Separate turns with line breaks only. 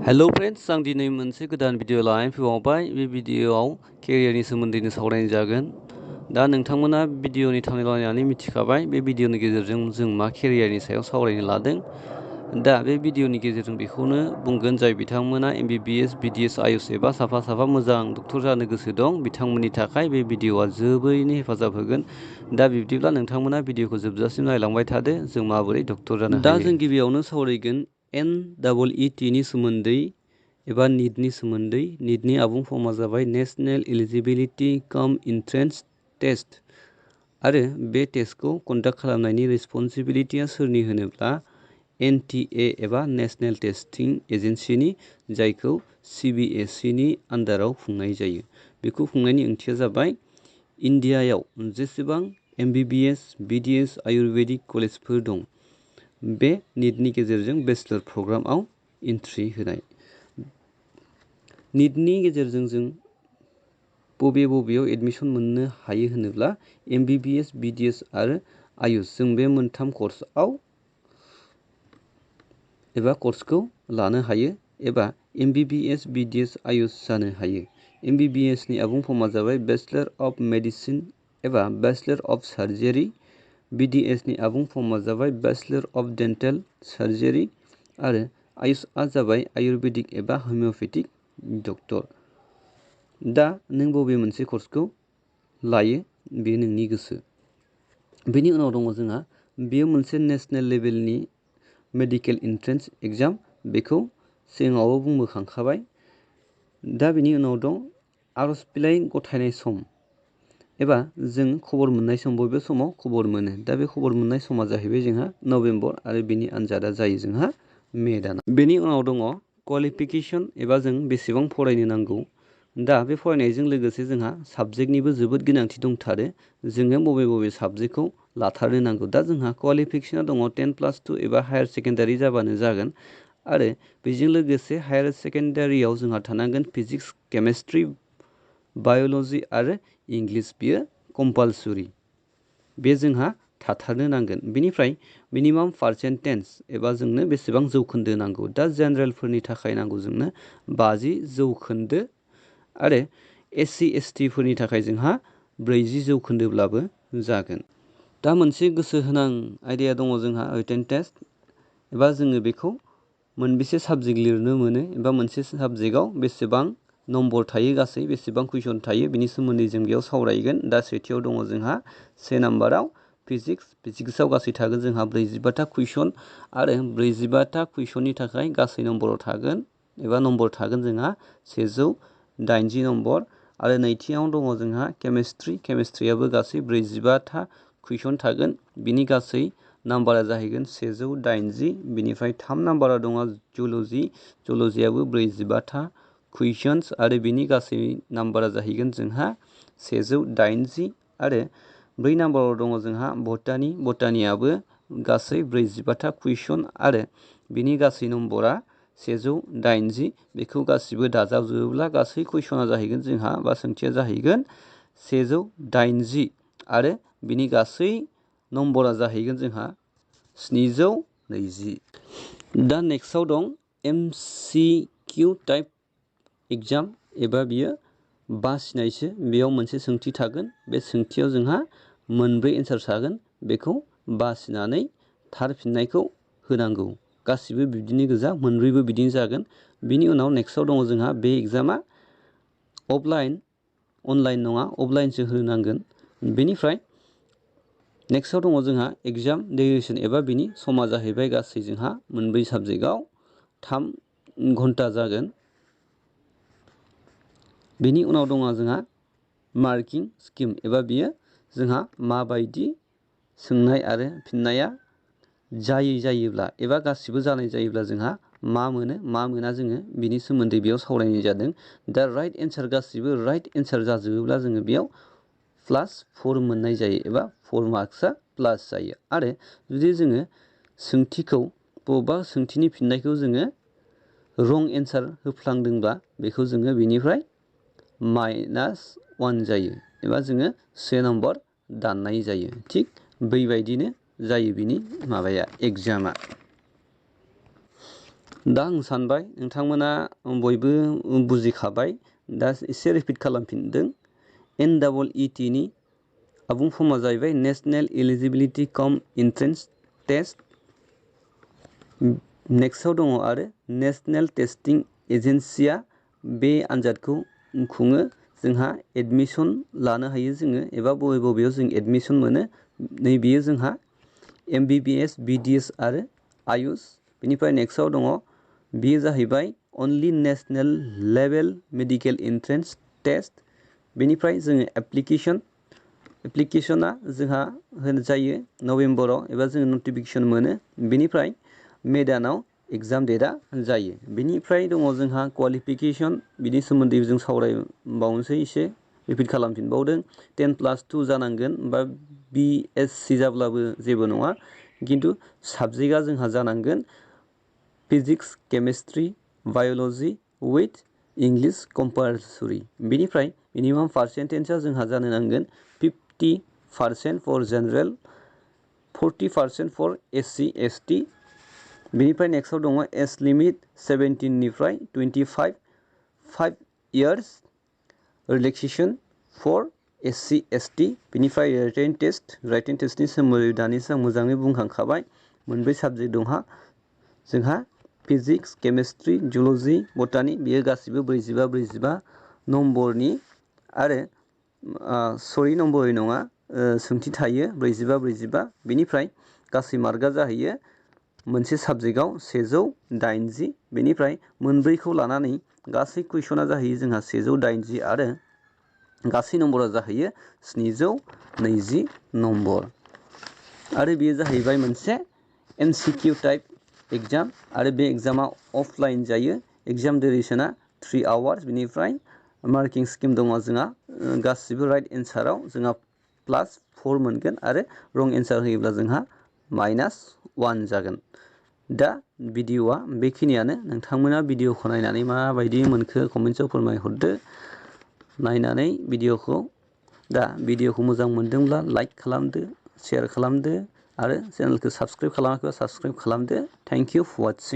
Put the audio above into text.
Hello friends, आं दिनै मोनसे गोदान भिडिअ लानानै फैबावबाय। बे भिडिअआव केरियारनि सोमोन्दैनो सावरायनाय जागोन। दा नोंथांमोना भिडिअनि थांनाय लानानै मिथिखाबाय। बे भिडिअनि गेजेरजों जों मा केरियारनि सायाव सावरायनो लादों। दा बे भिडिअनि गेजेरजों बेखौनो बुंगोन, जाय बिथांमोना MBBS, BDS, आयुष एबा साफा मोजां डक्टर जानो गोसो दं, बिथांमोननि थाखाय बे भिडिअआ जोबोरैनो हेफाजाब होगोन। दा बिब्दिब्ला नोंथांमोना भिडिअखौ जोबजासिम नायलांबाय थादो, जों माबोरै डक्टर जानो हायो। दा जों गिबियावनो सावरायगोन NEET नि सोमोन्दै एबा निटनि सोमोन्दै। निटनि आबुं फर्मआ जाबाय नेशनेल एलिजिबिलिटि काम एन्ट्रेन्स टेस्ट, आरो बे टेस्टखौ कन्डाक्ट खालामनायनि रेसपन्सिबिलिटिया सोरनि होनोब्ला NTA एबा नेशनेल टेस्टिं एजेन्सिनि, जायखौ CBSE नि आन्डाराव खुंनाय जायो। बेखौ खुंनायनि ओंथिया जाबाय इन्डियायाव जेसेबां MBBS, BDS, आयुर्वेदिक कलेजफोर दं, बे निटनि गेजेरजों बेचलर प्रग्रामाव एन्ट्रि होनाय। निटनि गेजेरजों जों बबेयाव एडमिसन मोननो हायो होनोब्ला MBBS, BDS आरो आयुष, जों बे मोनथाम कर्सखौ लानो हायो एबा MBBS, BDS, आयुष जानो हायो। MBBS नि आबुं फर्मआ जाबाय बेचलर अफ मेडिसिन एबा बेचलर अफ सार्जारि। BDS नि आबुं फर्मआ जाबाय बेचलर अफ डेन्टेल सार्जारि, आरो आयुषआ जाबाय आयुर्वेदिक एबा हमिअपेथिक डक्टर। दा नों बबे मोनसे कर्सखौ लायो बे नोंनि गोसो। बेनि उनाव दङ जोंहा, बेयो मोनसे नेशनेल लेभेलनि मेडिकेल एन्ट्रेन्स एग्जाम, बेखौ सिगाङावबो बुंबोखांखाबाय। दा बेनि उनाव दं आर'ज बिलाइ गथायनाय सम एबा जों खबर मोननाय सम। बबे समाव खबर मोनो? दा बे खबर मोननाय समा जाहैबाय जोंहा नभेम्बर, आरो बेनि आनजादा जायो जोंहा मे दानाव। बेनि उनाव दङ क्वालिफिकेसन एबा जों बेसेबां फरायनो नांगौ। दा बे फरायनायजों लोगोसे जोंहा साबजेक्टनिबो जोबोद गोनांथि दंथारो। जोङो बबे साबजेक्टखौ लाथारनो नांगौ। दा जोंहा क्वालिफिकेसना दङ 10+2 एबा हायार सेकेन्डारि जाबानो जागोन, आरो बेजों लोगोसे हायार सेकेन्डारियाव जोंहा थानांगोन फिजिक्स, केमेस्ट्रि, बाय'ल'जि आरो इंलिस। बियो कम्पालसरि, बे जोंहा थाथारनो नांगोन। बेनिफ्राय मिनिमाम पार्सेन्टेज एबा जोंनो बेसेबां जौखोन्दो नांगौ। दा जेनेरेलफोरनि थाखाय नांगौ जोंनो 50 जौखोन्दो, आरो SC ST फोरनि थाखाय जोंहा 40 जौखोन्दोब्लाबो जागोन। दा मोनसे गोसो होनां आयदाया दङ जोंहा रिटेन टेस्ट, एबा जोङो बेखौ मोनबेसे साबजेक्ट लिरनो मोनो एबा मोनसे साबजेक्टआव बेसेबां नम्बर थायो, गासै बेसेबां कुइसन थायो, बेनि सोमोन्दै जों बेयाव सावरायगोन। दा सेथियाव दङ जोंहा से नाम्बाराव फिजिक्सआव गासै थागोन जोंहा 45टा कुइसन, आरो 45टा कुइसननि थाखाय गासै नम्बर थागोन जोंहा 180 नम्बर। आरो नैथियाव दङ जोंहा केमेस्ट्रियाबो गासै 45टा कुइसन थागोन, बिनि गासै नाम्बारा जाहैगोन 180। बिनिफ्राय 3 नाम्बाराव दङ जुल'जियाबो 45टा कुइसन्स, आरो बिनि गासै नाम्बारा जाहैगोन जोंहा 180। आरो 4 नाम्बाराव दङ जोंहा बटानियाबो गासै 45टा कुइसन, आरो बिनि गासै नम्बरा 180। बेखौ गासिबो दाजाबजोबोब्ला गासै कुइसना जाहैगोन जोंहा, बा सोंथिया जाहैगोन 180, आरो बिनि गासै नम्बरा जाहैगोन जोंहा 720। दा नेक्स्टआव दं MCQ टाइप एग्जाम, एबा बियो बासिनायसो। बेयाव मोनसे सोंथि थागोन, बे सोंथियाव जोंहा 4 एन्सार थागोन, बेखौ बासिनानै थार फिननायखौ होनांगौ। गासिबो बिदिनो गोजा, 4बो बिदिनो जागोन। बिनि उनाव नेक्स्टआव दङ जोंहा, बे एग्जामा अनलाइन नङा, अफलाइनसो होनांगोन। बेनिफ्राय नेक्स्टआव दङ जोंहा एग्जाम डिउरेसन, एबा बिनि समा जाहैबाय गासै जोंहा 4 साबजेक्टआव 3 घन्टा जागोन। बेनि उनाव दङ जोंहा मार्किं स्किम, एबा बियो जोंहा माबायदि सोंनाय आरो फिननाया जायोब्ला एबा गासिबो जानाय जायोब्ला जोंहा मा मोनो मा मोना, जोङो बिनि सोमोन्दै बेयाव सावरायनाय जादों। दा गासिबो राइट एन्सार जाजोबोब्ला जोङो बेयाव +4 मोननाय जायो, एबा 4 मार्क्सआ प्लास जायो। आरो जुदि जोङो बबेबा सोंथिनि फिननायखौ जोङो रं एन्सार होफ्लांदोंब्ला, बेखौ जोङो बेनिफ्राय -1 जायो, एबा जोङो 1 नम्बर दाननाय जायो। थिग बेबायदिनो जायो बिनि एग्जामा। दा आं सानबाय नोंथांमोना बयबो बुजिखाबाय। दा एसे रिपिट खालामफिनदों। NEET नि आबुं फर्मआ जाहैबाय नेसनेल एलिजिबिलिटि कम एन्ट्रेन्स टेस्ट। नेक्स्टआव दङ आरो नेसनेल टेस्टिं एजेन्सिया बे आनजादखौ खुङो। जोंहा एडमिसन लानो हायो जोङो एबा बबेयाव जों एडमिसन मोनो। नैबेयो जोंहा MBBS BDS आरो आयुष। बेनिफ्राय नेक्स्टआव दङ बेयो जाहैबाय only national level medical entrance test. बेनिफ्राय जोङो एप्लिकेसना जोंहा जायो नभेम्बराव एबा जोङो नटिफिकेसन मोनो। बेनिफ्राय मे दानाव एग्जाम डेटआ जायो। बेनिफ्राय दङ जोंहा क्वालिफिकेसन। बिनि सोमोन्दै जों सावरायबावनोसै एसे रिपिट खालामफिनबावदों। 10+2 जानांगोन बा BSc जाब्लाबो जेबो नङा, खिन्थु साबजेक्टआ जोंहा जानांगोन physics, chemistry, biology with English compulsory. बेनिफ्राय मिनिमाम पार्सेन्टेजआ जोंहा जानो नांगोन 50% for general, 40% for SC ST। बेनिफ्राय नेक्स्टआव दङ एज लिमिट 17 निफ्राय 25 5 years relaxation for SC ST। बेनिफ्राय राइटेन टेस्टनि सोमोन्दै दानिसो आं मोजाङै बुंखांखाबाय। मोनब्रै साबजेक्ट जोंहा फिजिक्स, केमेस्ट्रि, जुल'जि, बटानि। बेयो गासिबो 44 नम्बरनि आरो नम्बरनि नङा, सोंथि थायो 44। बेनिफ्राय गासै मार्कआ जाहैयो मोनसे साबजेक्टआव 180। बेनिफ्राय मोनब्रैखौ लानानै गासै कुइसना जाहैयो जोंहा 180 आरो गासै नम्बरा जाहैयो 720 नम्बर। आरो बेयो जाहैबाय मोनसे MCQ टाइप एग्जाम आरो बे एग्जामा अफलाइन जायो। एग्जाम डिउरेसना 3 आवार्स। बेनिफ्राय मार्किं स्किम दङ जोंहा गासिबो राइट एन्साराव जोंहा +4 मोनगोन आरो रं एन्सार होयोब्ला जोंहा -1 जागोन। दा भिडिअ'आ बेखिनियानो। नोंथांमोना भिडिअ'खौ नायनानै माबायदि मोनखो कमेन्टआव फोरमायहरदो। नायनानै भिडिअ'खौ मोजां मोनदोंब्ला लाइक खालामदो, शेयार खालामदो आरो चेनेलखौ साबस्क्राइब खालामाखैबा साबस्क्राइब खालामदो। Thank you for वाचिं।